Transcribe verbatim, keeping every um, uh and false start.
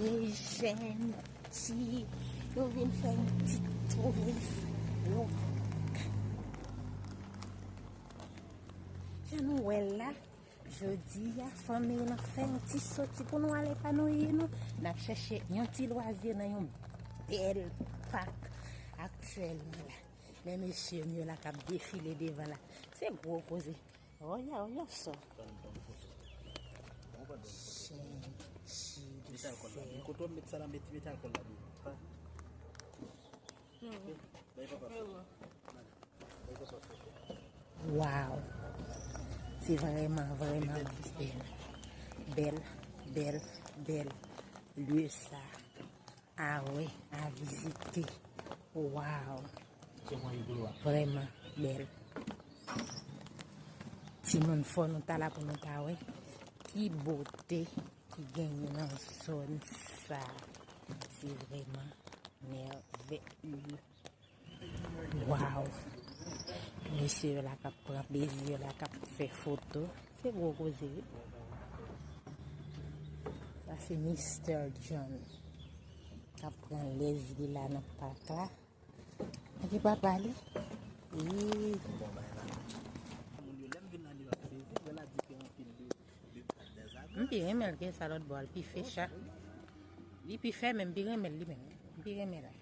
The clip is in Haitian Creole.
Hey, jèn ti, nou vin fè yon ti touris. Look. Jan nou wè l la, jodi a, fanmi nou fè yon ti soti pou nou al epanouyi nou. N ap chèche yon ti lwazi nan yon bèl pak aktyèlman la. Men mesye m yo la k ap defile devan la. Se gwo koze. Oya, oya, sa. Jèn ti, se. Kote w met sa la, met, met alkòl la, byen. Bay papa foto. Bay papa foto. Wow. Se vrèman, vrèman bèl. Bèl, bèl, bèl lye sa. A wè, a vizite. Wow. Vrèman bèl. Timoun, fò nou ta la pou nou ta wè ki bote ki genyen nan zòn sa. Se vrèman mèvèye. Wow. Mesye yo la k ap pran plezi yo la k ap fè foto. Se gwo koze, wi. Sa se Mister John k ap pran lèz li la nan pak la. Epi papa li. Wi. Moun yo, lè m vin la, li pa sezi, wè la diferan anpil de, de, de zafè. M pi renmen l ke sa lòt bò a, l pi fè cha. Li pi fè, men m pi renmen l li menm. M pi renmen l.